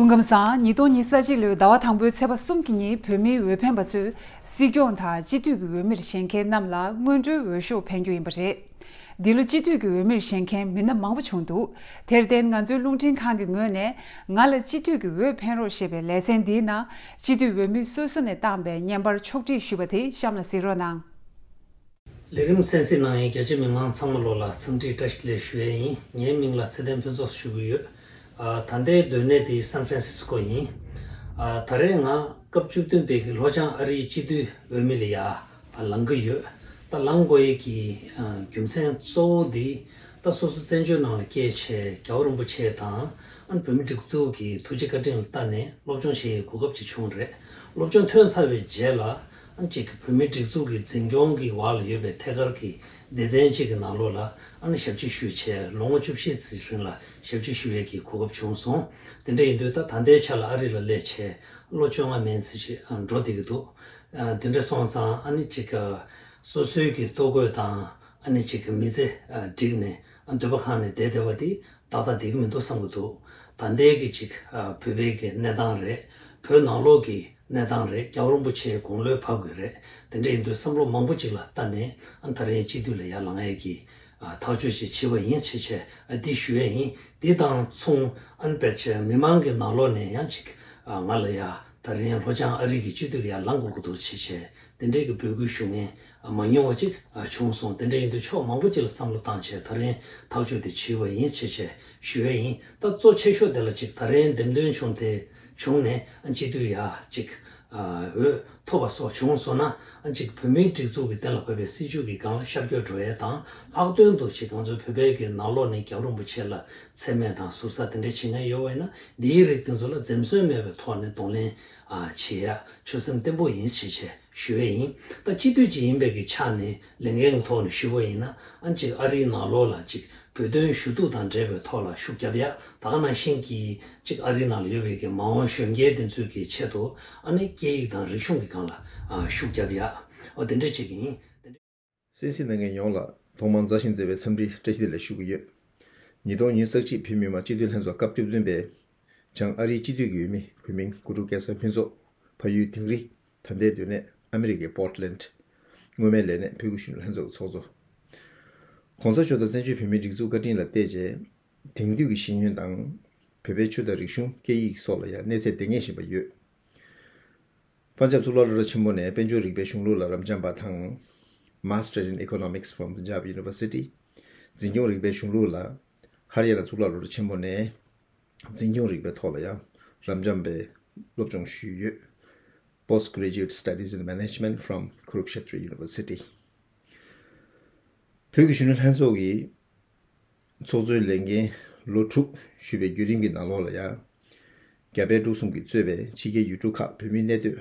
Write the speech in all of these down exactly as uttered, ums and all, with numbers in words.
སྐུ་ཁམས་བཟང་། ཉིས་སྟོང་ཉི་ཤུ་རྩ་གཅིག་ལོའི་ཟླ་བ་དང་པོའི་ཚེས་པ་གསུམ་གྱི་ཉིན་བོད་མིའི་འོས་འཕེན་པ་ཚོས་སྲིད་སྐྱོང་དང་སྤྱི་འཐུས་ཀྱི་འོས་མིར་བཞེངས་མཁན་རྣམས་ལ་སྔོན་འགྲོའི་འོས་ཤོག་འཕེན་རྒྱུ་ཡིན་པ་རེད། འདི་ལོ་སྤྱི་འཐུས་ཀྱི་འོས་མིར་བཞེངས་མཁན་མི་སྣ་མང་པོ་བྱུང་འདུག་དེར་བརྟེན་ང་ཚོའི་རླུང་འཕྲིན་ཁང་གི་ངོས་ནས་ང་ལ་སྤྱི་འཐུས་ཀྱི་འོས་འཕེན་རོགས་ཞེས་པའི་ལེ་ཚན་འདིའི་ནང་སྤྱི་འཐུས་འོས་མི་སོ་སོ་ནས་བཏང་པའི་བརྙན་པར་ཕྱོགས་སྒྲིག་ཞུས་པ་དེ་གཤམ་ལ་གཟིགས་རོགས་གནང་། ལས་རིམ་གསན་གཟིགས་གནང་མཁན་རྒྱ་ཆེ་མི་མང་ཚང་མ་ལོ་ལ་འཚམས་འདྲི་བཀྲ་ཤིས་བདེ་ལེགས་ཞུ་ཡས་ཡིན། ངའི་མིང་ལ་ཚེ་བརྟན་ཕུན་ཚོགས་ཞུ་གི་ཡོད། ཨ། ད་ལྟའི་སྡོད་གནས་དེ་སན་ཧྥ་རན་སིས་ཀོ་ཡིན། ཨ། ད་རེས་ང་སྐབས་བཅུ་བདུན་པའི་གི་ལྷོ་བྱང་ཨ་རིའི་སྤྱི་འཐུས་འོས་མི་ལ་ཡ་ལངས་གི་ཡོད། ད་ལངས་དགོས་ཡས་ཀྱི་ཨ་རྒྱུ་མཚན་གཙོ་བོ་འདི་ད་སོ་སོ་བཙན་བྱོལ་ནང་ལ་སྐྱེས་བྱས་རྒྱལ་བ་རིན་པོ་ཆེ་དང་ཨ་ནི་བོད་མི་སྒྲིག་འཛུགས་ཀྱི་ཐུགས་རྗེ་བཀའ་དྲིན་ལ་བལྟ་ནས་སློབ་སྦྱོང་བྱེད་ཡས་གོ་སྐབས་ཅིག་བྱུང་རེད། སློབ་སྦྱོང་ཐོན་ཚར་བའི་རྗེས་ལ་ཨ་ནི་གཅིག་གི་བོད་མིའི་སྒྲིག་འཛུགས་ཀྱི་འཛིན་སྐྱོང་གི་འོག་ལ་ཡོད་པའི་ཐད་ཀར་གྱི་སྡེ་ཚན་གཅིག་གི་ནང་ལོགས་ལ་ཨ་ནི་ཞབས་ཕྱི་ཞུས་བྱས་ལོ་ངོ་བཅུ་བཞི་ཙམ་རིང་ལ་ཞབས་ཕྱི་ཞུ་ཡས་ཀྱི་གོ་སྐབས་བྱུང་སོང་། དེ་འདྲ་ཡིན་དུས་ད་ད་ལྟའི་ཆ་ལ་ཨ་རི་ལ་སླེབས་བྱས་ལོ་བཅོ་ལྔ་མན་ཙམ་ཞིག་ཨ་འགྲོ་བསྡད་ཀྱི་འདུག་ཨ། དེ་འདྲ་སོང་ཙང་ཨ་ནི་གཅིག་གི་སོ་སོའི་གི་ལྟོ་གོས་དང་ཨ་ནི་གཅིག་གི་མི་ཚེ་ཨ་བསྒྲིགས་ནས་ཨ་འདོད་པ་ཁེངས་ནས་བསྡད་བསྡད་པ་དེ་ཏག་ཏག་བསྡད་ཀྱི་མི་འདུག་བསམ་གྱི་འདུག་ད་ལྟའི་གི་ཅིག་ཨ་བོད་པའི་གི་གནས་སྟངས་རེད། བོད་ནང་ལོགས་ཀྱི་གནས་སྟངས་རེད། རྒྱལ་བ་རིན་པོ་ཆེའི་དགུང་ལོ་བབས་ཀྱི་རེད། དེ་འདྲ་ཡིན་དུས་བསམ་བློ་མང་པོ་ཅིག་ལ་བལྟས་ནས་ཨ་ད་རིང་སྤྱི་འཐུས་ལ་ཡར་ལངས་ཡས་ཀྱི་ཨ་ཐག་གཅོད་ཅིག་བྱས་པ་ཡིན་ཞེས་བྱས་ཨ་འདི་ཞུ་ཡས་ཡིན། འདི་དང་མཚུངས་ཨ་ནི་ཕལ་ཆེར་མི་མང་གི་ནང་ལོགས་ནས་ཡང་ཅིག་ཨ་ང་ལ་ཡ་ད་རིང་ལྷོ་བྱང་ཨ་རི་གི་སྤྱི་འཐུས་ལ་ཡར་ལངས་དགོས་ཀྱི་འདུག་ཞེས་བྱས་དེ་འདྲའི་གི་འབོད་སྐུལ་ཞུ་མཁན་ཨ་མ་ཉུང་བ་ཅིག་ཨ་བྱུང་སོང་། དེ་འདྲ་ཡིན་དུས་ཕྱོགས་མང་པོ་ཅིག་ལ་བསམ་བློ་བཏང་བྱས་ད་རིང་ཐག་གཅོད་དེ་བྱས་པ་ཡིན་ཞེས་བྱས་ཞུ་ཡས་ཡིན། ད་གཙོ་ཆེ་ཤོས་དེ་ལ་ཅིག་ད་རིང་འདེམས་ཐོན་བྱུང་དེ་བྱུང་ནས་ཨ་སྤྱི་འཐུས་ཡ་ཅིག་ཨ་འོས་ཐོབ་པ་སོགས་བྱུང་སོང་ན་ཨ་ཅིག་བོད་མིའི་སྒྲིག་འཛུགས་ཀྱི་གཏན་ལ་ཕབ་པའི་སྲིད་བྱུས་ཀྱི་སྒང་ལ་ཤར་བསྐྱོད་འགྲོ་ཡས་དང་ལྷག་དོན་དུ་ཅིག་ང་ཚོའི་བོད་པའི་གི་ནང་ལོགས་ནས་རྒྱལ་བ་རིན་པོ་ཆེ་ལ་མཚན་སྨད་དང་ཟུར་ཟ་དེ་འདྲ་བྱེད་མཁན་ཡོད་པ་ཡིན་ན་འདིའི་རིགས་དེ་ཚོ་ལ་འཛེམ་ཟོན་མེད་པའི་ཐོག་ནས་གདོང་ལེན་ཨ་བྱེད་ཡ་ཆོད་སེམས་བརྟན་པོ་ཡིན་ཞེས་བྱས་ཞུ་ཡས་ཡིན། ད་སྤྱི་འཐུས་ཅིག་ཡིན་པའི་གི་ཆ་ནས་ལས་འགན་གྱི་ཐོག་ནས་ཞུ་བ་ཡིན་ན་ཨ་ཅིག་ཨ་རིའི་ནང་ལོགས་ལ་ཅིག་བོད་དོན་ཞུ་གཏུག་དང་འབྲེལ་བའི་ཐོག་ལ་ཤུགས་རྒྱབ་ཡ། ད་ག་ནང་བཞིན་གྱི་གཅིག་ཨ་རི་ནང་ལ་ཡོད་པའི་གི་མ་འོངས་གཞོན་སྐྱེས་དེ་ཚོའི་གི་ཆེད་དུ་ཨ་ནི་སྐད་ཡིག་དང་རིག་གཞུང་གི་སྒང་ལ་ཨ་ཤུགས་རྒྱབ་ཡ། འོ་དེ་འདྲ་ཅིག་ཡིན། གསན་གཟིགས་གནང་མཁན་ཡོངས་ལ་ཐོག་མར་མཛའ་ཞིང་བརྩེ་བའི་འཚམས་འདྲི་བཀྲ་ཤིས་བདེ་ལེགས་ཞུ་གི་ཡོད། ཉིས་སྟོང་ཉི་ཤུ་རྩ་གཅིག་བོད་མི་མང་སྤྱི་འཐུས་ལྷན་ཚོགས་སྐབས་བཅུ་བདུན་པའི་བྱང་ཨ་རིའི་སྤྱི་འཐུས་ཀྱི་འོས་མི་གུས་མིང་སྐུ་དྲུང་སྐལ་བཟང་ཕུན་ཚོགས་ཕ་ཡུལ་དིང་རི། ད་ལྟའི་སྡོད་གནས་ཨ་མི་རི་ཀའི་པོར་ཊི་ལེན་ཌི། སྔོན་མའི་ལས་གནས་བོད་ཀྱི་གཞོན་ནུ་ལྷན་ཚོགས་ཀྱི་ཚོགས་གཙོ། ༸གོང་ས་མཆོག་དང་བཙན་བྱོལ་བོད་མིའི་སྒྲིག་འཛུགས་བཀའ་དྲིན་ལ་བརྟེན་བྱས། དེང་དུས་ཀྱི་ཤེས་ཡོན་དང་། བོད་པའི་ཆོས་དང་རིག་གཞུང་སྐད་ཡིག་སོགས་ལ་ཡང་གནས་ཚད་ལྡན་ངེས་བཞིན་པ་ཡོད། པན་ཇབ་གཙུག་ལག་སློབ་གྲྭ་ཆེན་མོ་ནས་དཔལ་འབྱོར་རིག་པའི་གཞུང་ལུགས་ལ་རབ་འབྱམས་པ་དང་། Master in Economics from Punjab University། འཛིན་སྐྱོང་རིག་པའི་གཞུང་ལུགས་ལ་ཧ་རི་ཡ་ན་གཙུག་ལག་སློབ་གྲྭ་ཆེན་མོ་ནས། འཛིན་སྐྱོང་རིག་པའི་ཐོག་ལ་ཡང་རབ་འབྱམས་པའི་སློབ་སྦྱོང་ཞུས་ཡོད། Postgraduate Studies in Management from Kurukshetra University། བོད་ཀྱི་གཞོན་ནུ་ལྷན་ཚོགས་ཀྱི་ཚོགས་གཙོའི་ལས་འགན་ལོ་དྲུག་ཞུས་པའི་བརྒྱུད་རིམ་གྱི་ནང་ལོགས་ལ་ཡང་། རྒྱ་བལ་འབྲུག་གསུམ་གྱིས་གཙོས་པའི་ཕྱི་རྒྱལ་ཡུལ་གྲུ་ཁག་བོད་མིའི་གནས་སྡོད་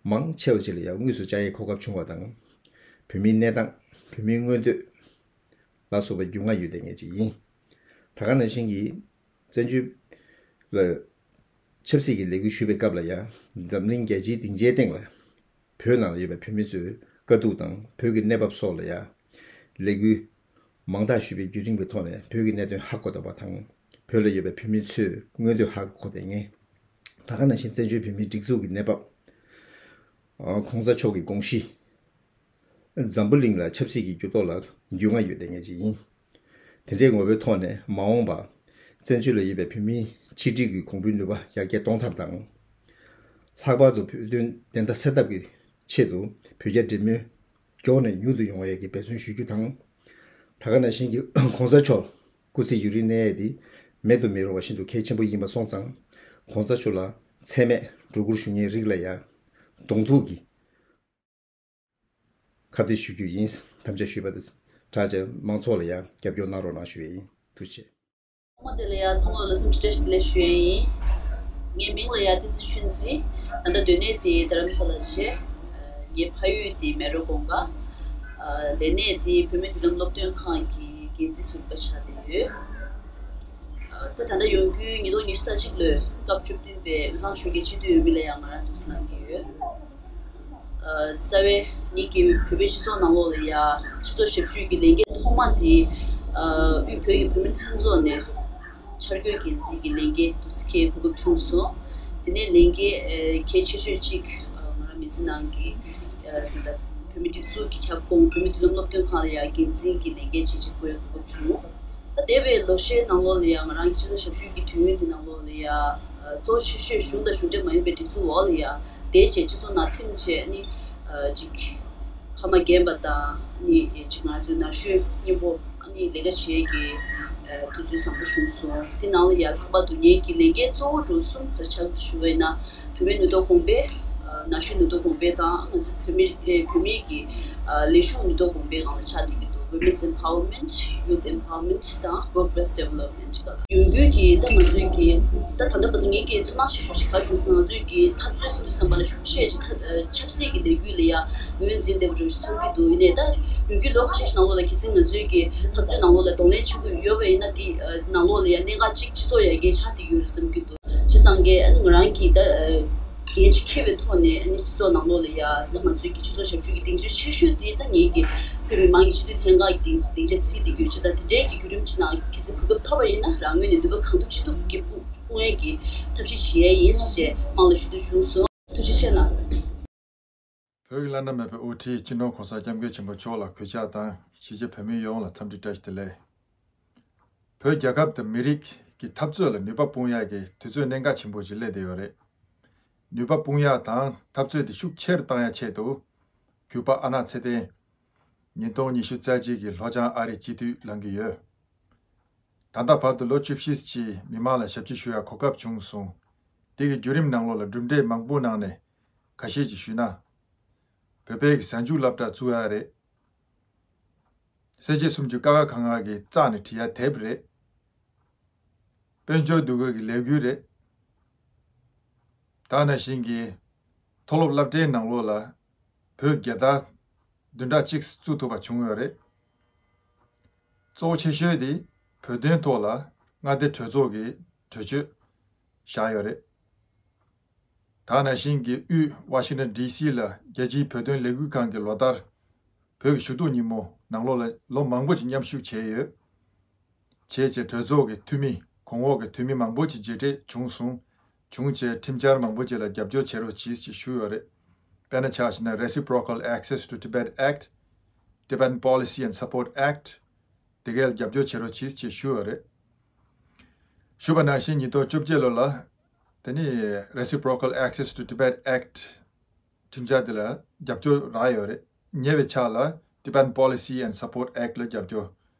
མང་ཆེ་བ་ཅིག་ལ་ཡང་དངོས་སུ་བཅར་ཡའི་གོ་སྐབས་བྱུང་བ་དང་། བོད་མིའི་གནས་སྟངས། བོད་མིའི་མངོན་འདོད། ལ་སོགས་པ་རྒྱུས་མངའ་ཡོད་བསྡད་མཁན་ཅིག་ཡིན། ད་ག་ནང་བཞིན་གྱི་བཙན་བྱོལ་ལ་ཆབ་སྲིད་ཀྱི་ལས་འགུལ་ཞུ་བའི་སྐབས་ལ་ཡང་འཛམ་གླིང་རྒྱལ་སྤྱིའི་སྡིངས་ཆའི་སྟེང་ལ་བོད་ནང་ལ་ཡོད་པའི་བོད་མི་ཚོའི་དཀའ་སྡུག་དང་བོད་ཀྱི་གནས་བབ་སོགས་ལ་ཡང་ལས་འགུལ་མང་དག་ཞུས་པའི་བརྒྱུད་རིམ་གྱི་ཐོག་ནས་བོད་ཀྱི་གནད་དོན་ཧ་གོ་བསྡད་པ་དང་། བོད་ལ་ཡོད་པའི་བོད་མི་ཚོའི་མངོན་འདོད་ཧ་གོ་བསྡད་མཁན། ད་ག་ནང་བཞིན་བཙན་བྱོལ་བོད་མིའི་སྒྲིག་འཛུགས་ཀྱི་གནས་བབ། ཨ། ༸གོང་ས་མཆོག་གི་དགོངས་གཞི། འཛམ་བུ་གླིང་ལ་ཆབ་སྲིད་ཀྱི་འགྱུར་ལྡོག་ལ་རྒྱུས་མངའ་ཡོད་བསྡད་མཁན་ཅིག་ཡིན། དེ་འདྲའི་ངོ་བོའི་ཐོག་ནས་མ་འོངས་པ་བཙན་བྱོལ་ལ་ཡོད་པའི་བོད་མིའི་ཆིག་སྒྲིལ་གྱི་གོང་བུའི་ནུས་པ་ཡར་རྒྱས་གཏོང་ཐབས་དང་། ལྷག་པར་དུ་བོད་དོན་བདེན་མཐའ་གསལ་ཐབས་ཀྱི་ཆེད་དུ་བོད་རྒྱ་འབྲེལ་མོལ་མགྱོགས་ནས་མྱུར་དུ་ཡོང་བའི་གི་འབད་བརྩོན་ཞུ་རྒྱུ་དང་། ད་ག་ནང་བཞིན་གྱི་༸གོང་ས་མཆོག་སྐུ་ཚེ་ཡུན་རིང་གནས་ཡས་དེ་མེད་དུ་མི་རུང་བ་ཤིན་ཏུ་གལ་ཆེན་པོ་ཡིན་པ་སོང་ཙང་། ༸གོང་ས་མཆོག་ལ་མཚན་སྨད་སྒྲོ་བསྐུར་ཞུ་མཁན་རིགས་ལ་ཡང་གདོང་ཐུག་གིས་ཁ་གཏད་ཞུ་རྒྱུ་ཡིན། དམ་བཅའ་ཞུས་པ་དང་སྦྲགས་བྱས་མང་ཚོགས་ལ་ཡང་རྒྱབ་སྐྱོར་གནང་རོགས་གནང་ཞུ་ཡས་ཡིན། ཐུགས་རྗེ་ཆེ། ཐོག་མ་དེ་ལ་ཡང་ཚང་མ་ལ་ལེགས་སོ་བཀྲ་ཤིས་བདེ་ལེགས་ཞུ་ཡས་ཡིན། ངའི་མིང་ལ་ཡང་བསྟན་འཛིན་ཆོས་འཛིན། ད་ལྟ་སྡོད་གནས་དེ་རྡ་རམ་ས་ལ་བྱས། ངའི་ཕ་ཡུལ་དེ་མེ་རོ་སྒང་ག་ལས་གནས་དེ་བོད་མིའི་མདུན་ལམ་སློབ་སྟོན་ཁང་གི་འགན་འཛིན་ཟུར་པ་ཆགས་བསྡད་ཡོད། ད་ད་ལྟ་ཡོང་རྒྱུའི་ཉིས་སྟོང་ཉི་ཤུ་རྩ་གཅིག་ལོའི་སྐབས་བཅུ་བདུན་པའི་དབུས་གཙང་ཆོལ་ཁའི་སྤྱི་འཐུས་འོས་མི་ལ་ཡང་ང་རང་འདུག་སེ་ལངས་ཀྱི་ཡོད། རྩ་བའི་ངེད་ཀྱི་བོད་པའི་སྤྱི་ཚོགས་ནང་ལོགས་ལ་ཡ་སྤྱི་ཚོགས་ཞབས་ཞུའི་གི་ལས་འགན་ཐོག་མ་དེ་དབུས་བོད་ཀྱི་བུད་མེད་ལྷན་ཚོགས་ནས་ འཆར་འགོད་འགན་འཛིན་གྱི་ལས་འགན་དུ་འཁྱེར་གོ་སྐབས་བྱུང་སོང་། དེ་ནས་ལས་འགན་ཨ་གལ་ཆེ་ཤོས་གཅིག་ཨ་ང་རང་མི་ཚེ་ནང་གི་ཨ་དེ་འདྲ་བོད་མི་སྒྲིག་འཛུགས་ཀྱི་ཁྱབ་ཁོངས་བོད་མི་མདུན་ལམ་སློབ་སྟོན་ཁང་ལ་ཡང་འགན་འཛིན་གྱི་ལས་འགན་ཆེད་ཅིག་བགོས་གོ་སྐབས་བྱུང་། ད་འདས་པའི་ལོ་ཤས་ནང་ལོགས་ལ་ཡང་ང་རང་གི་སྤྱི་ཚོགས་ཞབས་ཞུ་གི་དུས་ཡུན་དེ་ནང་ལོགས་ལ་ཡང་ཨ་གཙོ་ཆེ་ཤོས་གཞུང་དང་གཞུང་འབྲེལ་མ་ཡིན་པའི་སྒྲིག་འཛུགས་འོག་ལ་ཡང་བསྡད་བྱས་སྤྱི་ཚོགས་ནང་ཐིམ་བྱས་ནི་ཨ་ཅིག་ཕ་མ་རྒན་པ་དང་ནི་ཅིག་ང་ཚོའི་ན་གཞོན་མཉམ་པོ་ཨ་ནི་ལས་ཀ་བྱེད་ཀྱི་ཨ་དུས་ཚོད་བཟང་པོ་བྱུང་སོང་། དེ་ནང་ལ་ཡང་ལྷག་པར་དུ་ངེད་ཀྱི་ལས་འགན་གཙོ་བོ་འགྲོ་གསུམ་ག་རེ་ཆགས་ཞུ་བས་ན། བུད་མེད་ནུས་སྟོབས་གོང་སྤེལ། ཨ་ན་གཞོན་ནུས་སྟོབས་གོང་སྤེལ་དང་ང་ཚོ་བོད་མི་ཨེ་བོད་མི་གི་ཨ་ལས་ཞུགས་ནུས་སྟོབས་གོང་སྤེལ་སྒང་ལ་ཆགས་བསྡད་ཀྱི་འདུག Women's Empowerment, Youth Empowerment དང་Workforce Development སྒང་ལ། ཡོང་རྒྱུ་གི་ད་ང་ཚོའི་གི་ད་ད་ལྟ་བར་དུ་ངེད་ཀྱི་ཚོར་སྣང་ཆེ་ཤོས་ཤིག་ག་རེ་བྱུང་སོང་ན། ང་ཚོའི་གི་འཐབ་རྩོད་ཟེར་དུས་ཙམ་པ་ལ་ཤུགས་ཆེ་ཅིག་ཐབས་ཨ་ཆབ་སྲིད་ཀྱི་ལས་འགུལ་ལ་ཡང་ངོས་འཛིན་བསྡད་པ་འདྲ་ཞིག་མཚོན་གྱི་འདུག་ཡིན་ནའི་ད་ཡོང་རྒྱུའི་ལོ་ཁ་ཤས་ཤིག་ནང་ལོགས་ལ་གལ་སྲིད་ང་ཚོའི་གི་འཐབ་རྩོད་ནང་ལོགས་ལ་གདོང་ལེན་བྱེད་དགོས་ཡོད་པ་ཡིན་ན། དེ་ཨ་ནང་ལོགས་ལ་ཡང་གནད་འགག་ཅིག་སྤྱི་ཚོགས་ཡར་རྒྱས་ཆགས་བསྡད་ཡོད་རེད་བསམ་གྱི་འདུག་བྱས་ཙང་གི་ཨ་ནི་ང་རང་གིས་ད་ཨ་འགན་ཅིག་འཁྱེར་བའི་ཐོག་ནས་ཨ་ནི་སྤྱི་ཚོགས་ནང་ལོགས་ལ་ཡ་ད་ང་ཚོའི་གི་སྤྱི་ཚོགས་ཞབས་ཞུ་གི་སྡིངས་ཆ་ཆེ་ཤོས་དེ་ད་ངེད་ཀྱི་བོད་མི་མང་གི་སྤྱི་འཐུས་ལྷན་ཁང་གི་སྡིངས་སྡིངས་ཆ་བརྩིས་བསྡད་ཡོད། བྱས་ཙང་དེ་འདྲའི་གི་བརྒྱུད་རིམ་ཅིག་ནང་གལ་སྲིད་གོ་སྐབས་ཐོབ་པ་ཡིན་ན་རང་ངོས་ནས་ནུས་པ་གང་ཐུབ་ཅི་ཐུབ་ཀྱིས་སྤུངས་སྤུངས་ཡས་ཀྱི་ཐབས་ཤེས་བྱེད་ཡས་ཡིན་ཟེར་བྱས་དམངས་ལ་ཞུ་འདོད་བྱུང་སོང་། ཐུགས་རྗེ་ཆེ་གནང་། བོད་ཀྱི་བླ་ན་མེད་པའི་དབུ་ཁྲིད་སྤྱི་ནོར་༸གོང་ས་༸སྐྱབས་མགོན་ཆེན་པོ་མཆོག་ལ་གུས་ཕྱག་དང་། གཞིས་བྱེས་བོད་མི་ཡོངས་ལ་འཚམས་འདྲི་བཀྲ་ཤིས་བདེ་ལེགས། བོད་རྒྱལ་ཁབ་དང་མི་རིགས་ཀྱི་འཐབ་རྩོད་ལ་ནུས་པ་སྤུངས་ཡག་གི་དུས་ཚོད་གནད་འགག་ཆེན་པོ་ཞིག་སླེབས་བསྡད་ཡོད་རེད། ནུས་པ་སྤུངས་ཡག་དང་འཐབ་རྩོད་དེ་ཤུགས་ཆེ་རུ་བཏང་ཡག་ཆེད་དུ། གུས་པ་ཨ་ནག་ཚེ་བརྟན། ཉིས་སྟོང་ཉི་ཤུ་རྩ་གཅིག་གི་ལྷོ་བྱང་ཨ་རིའི་སྤྱི་འཐུས་ལངས་ཀྱི་ཡོད། ད་ལྟ་བར་དུ་ལོ་བཅུ་བཞི་ཅིག་མི་མང་ལ་ཞབས་ཕྱི་ཞུ་ཡག་གོ་སྐབས་བྱུང་སོང་། དེ་གི་བརྒྱུད་རིམ་ནང་ལོགས་ལ་གྲུབ་འབྲས་མང་པོ་ནང་ནས་ཁ་ཤས་ཅིག་ཞུས་ན། བོད་པའི་གི་གཟའ་མཇུག་སློབ་གྲྭ་བཙུགས་ཡག་རེད། གསལ་བྱེད་སུམ་ཅུ་ཀ་ཁ་ག་ང་གིས་བཙགས་ནས་བྲིས་ཡག་དེབ་རེད། དཔལ་འབྱོར་འདུ་འགོད་ཀྱི་ལས་འགུལ་རེད། ད་ནང་བཞིན་གྱི་མཐོ་སློབ་སློབ་གྲྭའི་ནང་ལོགས་ལ་བོད་རྒྱལ་དར་བདུན་ཕྲག་གཅིག་བཙུགས་ཐུབ་པ་བྱུང་ཡོད་རེད། གཙོ་བོ་ཆེ་ཤོས་དེ་བོད་དོན་ཐོག་ལ་མངའ་སྡེ་གྲོས་ཚོགས་ཀྱི་གྲོས་ཆོད་བཞག་ཡོད་རེད། ད་ནང་བཞིན་གྱི་དབུས་ཝ་ཤིང་ཊོན་ཌི་སི་ལ་རྒྱལ་སྤྱིའི་བོད་དོན་ལས་འགུལ་ཁང་གི་ལོ་ལྟར་བོད་ཀྱི་ཞུ་གཏུག་ཉིན་མོ་ནང་ལོགས་ལ་ལོ་མང་པོ་ཅིག་མཉམ་ཞུགས་བྱས་ཡོད། བྱས་རྗེས་གྲོས་ཚོགས་ཀྱི་འཐུས་མི་གོང་འོག་གི་འཐུས་མི་མང་པོ་ཅིག་མཇལ་འཕྲད་བྱུང་སོང་། བྱུང་རྗེས་ཁྲིམས་འཆར་མང་པོ་ཅིག་ལ་རྒྱབ་སྐྱོར་བྱེད་རོགས་གྱིས་ཅེས་ཞུས་ཡོད་རེད། དཔེར་ན་ཆ་བཞག་ན་Reciprocal Access to Tibet Act, Tibetan Policy and Support Act དེ་གའི་རྒྱབ་སྐྱོར་བྱེད་རོགས་གྱིས་ཅེས་ཞུས་ཡོད་རེད། ཞུས་པ་ནང་བཞིན་ཉིས་སྟོང་བཅོ་བརྒྱད་ལོ་ལ་དེ་ནི་Reciprocal Access to Tibet Act ཁྲིམས་འཆར་དེ་ལ་རྒྱབ་སྐྱོར་རག་ཡོད་རེད། ཉེ་བའི་ཆར་ལ་Tibetan Policy and Support Act ལ་རྒྱབ་སྐྱོར་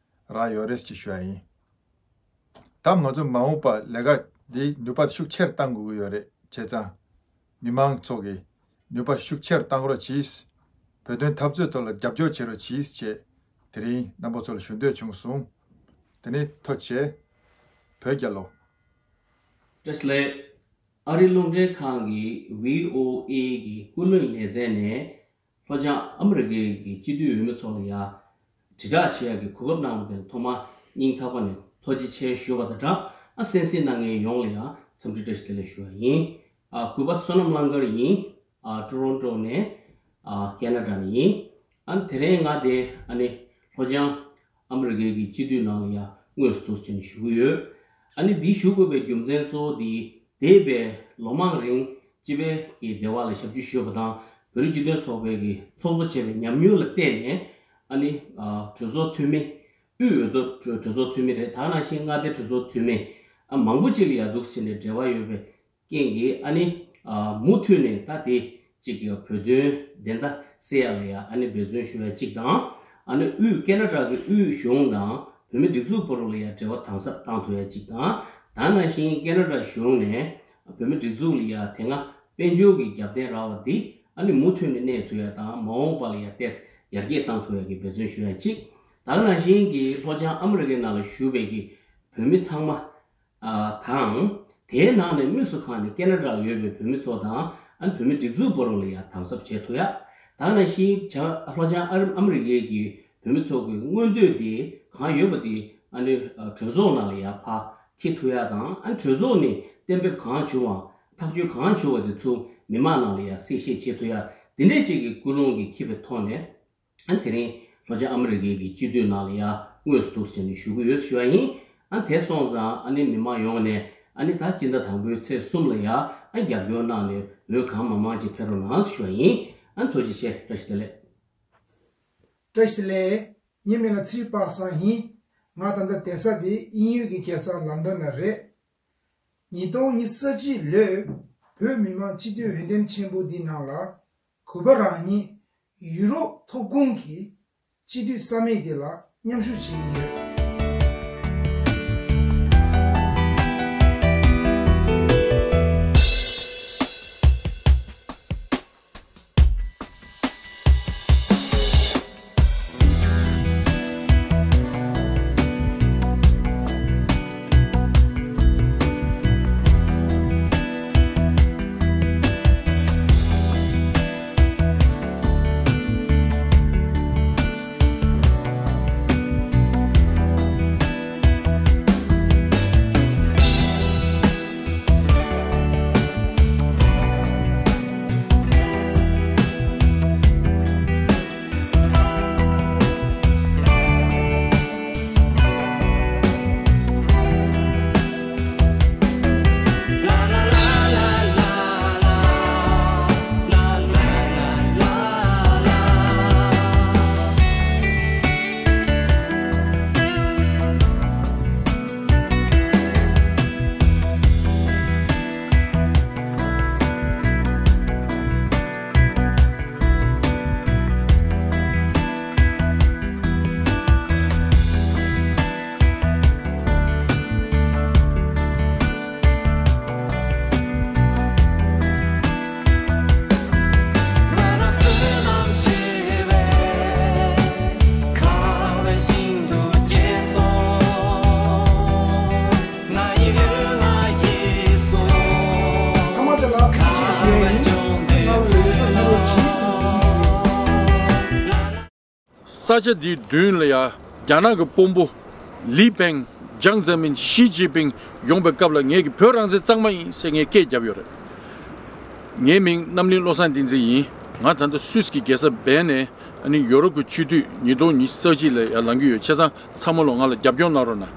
རག་ཡོད་རེད་ཅེས་ཞུ་ཡ་ཡིན། ད་ང་ཚོ་མ་འོངས་པ་ལས་ཀ་འདི་ནུས་པ་ཤུགས་ཆེར་གཏང་དགོས་ཀྱི་ཡོད་རེད། བྱས་ཙང་མི་མང་ཚོ་གིས་ནུས་པ་ཤུགས་ཆེར་གཏང་རོགས་གྱིས། བོད་དོན་འཐབ་རྩོད་ཐོག་ལ་རྒྱབ་སྐྱོར་བྱེད་རོགས་གྱིས་ཅེས་དེ་རིང་རྣམ་པ་ཚོ་ལ་ཞུ་འདོད་བྱུང་སོང་། དེ་ནི་ཐུགས་རྗེ་ཆེ། བོད་རྒྱལ་ལོ། བཀྲ་ཤིས་བདེ་ལེགས། ཨ་རིའི་རླུང་འཕྲིན་ཁང་གི་ཝི་ཨོ་ཨེ་གི་ཀུན་གླེང་ལེ་ཚན་ནས་ལྷོ་བྱང་ཨ་མི་རི་ཀའི་གི་སྤྱི་འཐུས་འོས་མི་ཚོ་ལ་ཡ་དྲིལ་བསྒྲགས་བྱེད་ཡག་གི་གོ་སྐབས་གནང་བ་དེ་ལ་ཐོག་མར་སྙིང་ཐག་པ་ནས་ཐུགས་རྗེ་ཆེ་ཞུ་བ་དང་སྦྲགས། ཨ་གསན་གཟིགས་གནང་མཁན་ཡོངས་ལ་ཡ་འཚམས་འདྲི་བཀྲ་ཤིས་བདེ་ལེགས་ཞུ་བ་ཡིན། ཨ་གུས་པ་བསོད་ནམས་གླང་དཀར་ཡིན། ཨ་ཊོ་རོན་ཊོ་ནས། ཨ་ཁེ་ན་ཌ་ནས་ཡིན། ཨ་དེ་རིང་ང་དེ་ཨ་ནི་ལྷོ་བྱང་ཨ་མི་རི་ཀའི་གི་སྤྱི་འཐུས་ནང་ལ་ཡང་དངོས་སུ་འདུག་སེ་བྱས་ནས་ཞུ་གི་ཡོད། ཨ་ནི་འདི་ཞུ་དགོས་པའི་རྒྱུ་མཚན་གཙོ་བོ་འདི་འདས་པའི་ལོ་མང་རིང་སྤྱི་པའི་གི་འབྲེལ་བ་ལ་ཞབས་ཕྱི་ཞུས་པ་དང་བོད་རིགས་སྤྱི་མཐུན་ཚོགས་པའི་གི་ཚོགས་གཙོ་བྱས་པའི་ཉམས་མྱོང་ལ་བརྟེན་ནས་ཨ་ནི་ཨ་གྲོས་ཚོགས་འཐུས་མི། དབུས་འོས་བསྡུ་གྲོས་ཚོགས་འཐུས་མི་རེད། ད་ནང་བཞིན་མངའ་སྡེ་གྲོས་ཚོགས་འཐུས་མི་ཨ་མང་པོ་ཅིག་ལ་ཡང་འདུག་སེ་བྱས་ནས་འབྲེལ་བ་ཡོད་པའི་རྐྱེན་གྱིས་ཨ་ནི་ཨ་མུ་མཐུད་ནས་ད་དེ་གཅིག་གི་བོད་དོན་བདེན་མཐའ་གསལ་ཡག་ལ་ཡང་ཨ་ནི་འབད་བརྩོན་ཞུ་ཡ་གཅིག་དང་། ཨ་ནི་དབུས་ཁེ་ན་ཌ་གི་དབུས་གཞུང་དང་བོད་མི་སྒྲིག་འཛུགས་བར་ལ་ཡང་འབྲེལ་བ་དམ་ཟབ་གཏང་ཐུབ་ཡ་གཅིག་དང་། ད་ནང་བཞིན་ཁེ་ན་ཌ་གཞུང་ནས་བོད་མི་སྒྲིག་འཛུགས་ལ་ཡང་དེ་སྔ་དཔལ་འབྱོར་གྱི་རྒྱབ་རྟེན་རག་པ་འདི་ཨ་ནི་མུ་མཐུད་ནས་གནས་ཐུབ་ཡ་དང་མ་འོངས་པ་ལ་ཡང་ཏོག་ཙམ་ཡར་རྒྱས་གཏང་ཐུབ་ཡ་གི་འབད་བརྩོན་ཞུ་ཡ་གཅིག། ད་ནང་བཞིན་གྱི་ལྷོ་བྱང་ཨ་མི་རི་ཀའི་ནང་ལ་བཞུགས་པའི་གི་བོད་མི་ཚང་མ། ཨ་དང་། དེའི་ནང་ནས་དམིགས་སུ་བཀར་ནས་ཁེ་ན་ཌ་ལ་ཡོད་པའི་བོད་མི་ཚོ་དང་ཨ་ནི་བོད་མི་སྒྲིག་འཛུགས་བར་ལ་ཡང་དམ་ཟབ་བྱེད་ཐུབ་ཡ། ད་ནང་བཞིན་བྱང་ལྷོ་བྱང་ཨ་རི་ཨ་མི་རི་ཀའི་གི་བོད་མི་ཚོ་གི་མངོན་འདོད་དེ་གང་ཡོད་པ་དེ་ཨ་ནི་ཨ་གྲོས་ཚོགས་ནང་ལ་ཡང་ཕར་འཁྱེར་ཐུབ་ཡ་དང་། ཨ་ནི་གྲོས་ཚོགས་ནས་གཏན་འབེབས་གང་བྱུང་བ་ཐག་གཅོད་གང་བྱུང་བ་དེ་ཚོ་མི་མང་ནང་ལ་ཡང་གསལ་བཤད་བྱེད་ཐུབ་ཡ་དེ་འདྲས་ཅིག་གི་ཀུན་སློང་གི་འཁྱེར་བའི་ཐོག་ནས། ཨ་དེ་རིང་ལྷོ་བྱང་ཨ་མི་རི་ཀའི་གི་སྤྱི་འཐུས་ནང་ལ་ཡང་དངོས་སུ་འདུག་སེ་བྱས་ནས་ཞུ་གི་ཡོད་ཞུ་བ་ཡིན། ཨ་དེ་སོང་ཙང་ཨ་ནི་མི་མང་ཡོངས་ནས་ཨ་ནི་ད་སྤྱི་ཟླ་དང་པོའི་ཚེས་གསུམ་ལ་ཡ་ཨ་རྒྱབ་སྐྱོར་གནང་ནས་འོས་གང་མང་མང་ཅིག་ཕེབས་རོགས་གནང་ཞུ་བ་ཡིན། ཨ་ཐུགས་རྗེ་ཆེ། བཀྲ་ཤིས་བདེ་ལེགས། བཀྲ་ཤིས་བདེ་ལེགས། ངའི་མིང་ལ་ཚེ་རིང་པ་སངས་ཡིན། ང་ད་ལྟ་བསྡད་ས་དེ་དབྱིན་ཡུལ་གྱི་རྒྱལ་ས་ལན་ཌན་ན་རེད། ཉིས་སྟོང་ཉི་ཤུ་རྩ་གཅིག་ལོའི་བོད་མི་མང་སྤྱི་འཐུས་འོས་འདེམས་ཆེན་པོ་འདི་ནང་ལ་གུས་པ་རང་ཉིད་ཡུ་རོབ་ཐོབ་ཁུངས་ཀྱི་སྤྱི་འཐུས་ས་མིག་འདི་ལ་མཉམ་ཞུགས་བྱེད་ཀྱི་ཡོད། ཐ་མ་དེ་ལ་ཐུགས་རྗེ་ཆེ་ཞུ་ཡ་ཡིན། ང་ལ་འོས་ཤོག་ཐོབ་རོགས་གྱིས་ཟེར་ནས་ཐུགས་ཞུ་ཡ་ཡིན། ས་ཆ་འདིའི་མདུན་ལ་ཡ་རྒྱ་ནག་གི་དཔོན་པོ་ལི་པེང་། ཅང་ཙེ་མིན། ཞི་ཅིན་ཕིང་ཡོང་པའི་སྐབས་ལ་ངེད་ཀྱི་བོད་རང་བཙན་གཙང་མ་ཡིན་ཟེར་ངས་སྐད་བརྒྱབ་ཡོད་རེད། ངའི་མིང་རྣམ་གླིང་བློ་བཟང་བསྟན་འཛིན་ཡིན། ང་ད་ལྟ་སུད་སི་གི་རྒྱལ་ས་བྷེན་ནས་ཨ་ནི་ཡོ་རོབ་ཀྱི་སྤྱི་འཐུས་ཉིས་སྟོང་ཉི་ཤུ་རྩ་གཅིག་ལ་ཡར་ལངས་ཀྱི་ཡོད། བྱས་ཙང་ཚང་མ་ལོ་ང་ལ་རྒྱབ་སྐྱོར་གནང་རོགས་གནང་།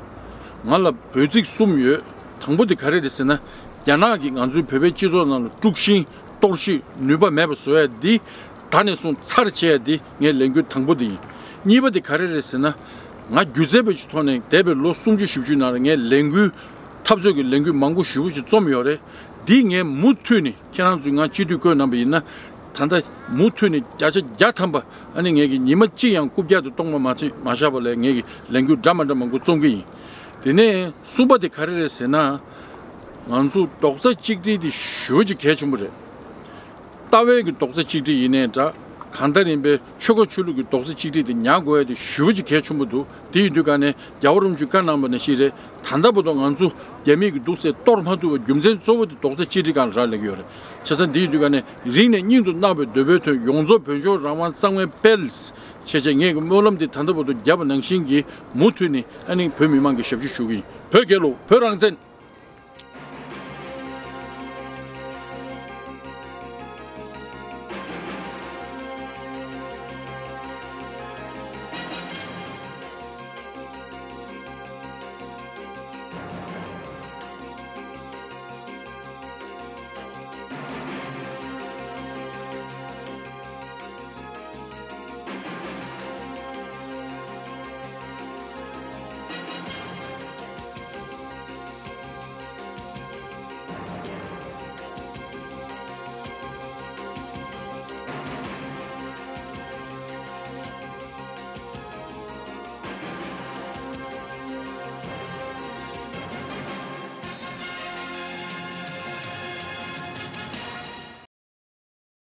ང་ལ་འབོད་ཚིག་གསུམ་ཡོད། དང་པོ་དེ་ག་རེ་རེད་ཟེར་ན། རྒྱ་ནག་གིས་ང་ཚོའི་བོད་པའི་སྤྱི་ཚོགས་ནང་ལ་དཀྲུག་ཤིང་གཏོར་བཤིག་ནུས་པ་མེད་པ་བཟོ་ཡ་འདི་ད་ནས་བཟུང་ཚར་བཅད་ཡ་འདི་ངའི་ལས་འགུལ་དང་པོ་དེ་ཡིན། གཉིས་པ་དེ་ག་རེ་རེད་ཟེར་ན། ང་སྒྱུ་རྩལ་པ་ཞིག་ཐོག་ནས་འདས་པའི་ལོ་སུམ་ཅུ་བཞི་བཅུ་ནང་ལ་ངས་ལས་འགུལ་འཐབ་རྩོད་ཀྱི་ལས་འགུལ་མང་པོ་ཞེ་པོ་ཞིག་རྩོམ་ཡོད་རེད། འདི་ངས་མུ་མཐུད་ནས་ཁྱེད་རང་ཚོས་ང་སྤྱི་འཐུས་བསྐོས་གནང་པ་ཡིན་ན། ད་ལྟ་མུ་མཐུད་ནས་བརྒྱ་ཆ་བརྒྱ་ཐམ་པ་ཨ་ནི་ངས་ཀྱི་ཉི་མ་གཅིག་ཡང་རྐུབ་བཀྱག་ཏུ་གཏོང་བ་མ་བྱེད་མ་བཞག་པ་ལས་ངས་ཀྱི་ལས་འགུལ་འདྲ་མ་འདྲ་མང་པོ་རྩོམ་གྱི་ཡིན། དེ་ནས་གསུམ་པ་དེ་ག་རེ་རེད་ཟེར་ན། ང་ཚོ་རྡོག་རྩ་གཅིག་སྒྲིལ་དེ་ཞེ་པོ་ཅིག་གལ་ཆེན་པོ་རེད། ལྟ་བའི་གི་རྡོག་རྩ་གཅིག་སྒྲིལ་ཡིན་ནའི་འདྲ། གང་ལྟར་ཡིན་པའི་ཆོལ་ཁ་ཆོས་ལུགས་ཀྱི་རྡོག་རྩ་གཅིག་སྒྲིལ་དེ་ཉར་དགོས་ཡ་དེ་ཞེ་པོ་ཅིག་གལ་ཆེན་པོ་འདུག་དེ་ཡིན་དུས་ག་ནས་རྒྱལ་བ་རིན་པོ་ཆེས་བཀའ་གནང་བ་ནང་བཞིན་རེད། ད་ལྟ་བར་དུ་ང་ཚོ་རྒྱ་མི་གི་འདུག་སེ་གཏོར་མ་ཐུབ་པའི་རྒྱུ་མཚན་གཙོ་བོ་དེ་རྡོག་རྩ་གཅིག་སྒྲིལ་སྒང་ལ་རག་ལས་ཀྱི་ཡོད་རེད། བྱས་ཙང་དེ་ཡིན་དུས་ག་ནས་རིང་ནས་སྙིང་དུ་བརྣག་པའི་འདོད་པའི་དོན་ཡོངས་རྫོགས་བོད་ལྗོངས་རང་དབང་གཙང་མའི་དཔལ། བྱས་བྱས་ངས་ཀྱི་སྨོན་ལམ་དེ་ད་ལྟ་བར་དུ་བརྒྱབ་པ་ནང་བཞིན་གྱི་མུ་མཐུད་ནས་ཨ་ནི་བོད་མི་མང་གི་ཞབས་ཕྱི་ཞུ་གི་ཡིན། བོད་རྒྱལ་ལོ། བོད་རང་བཙན།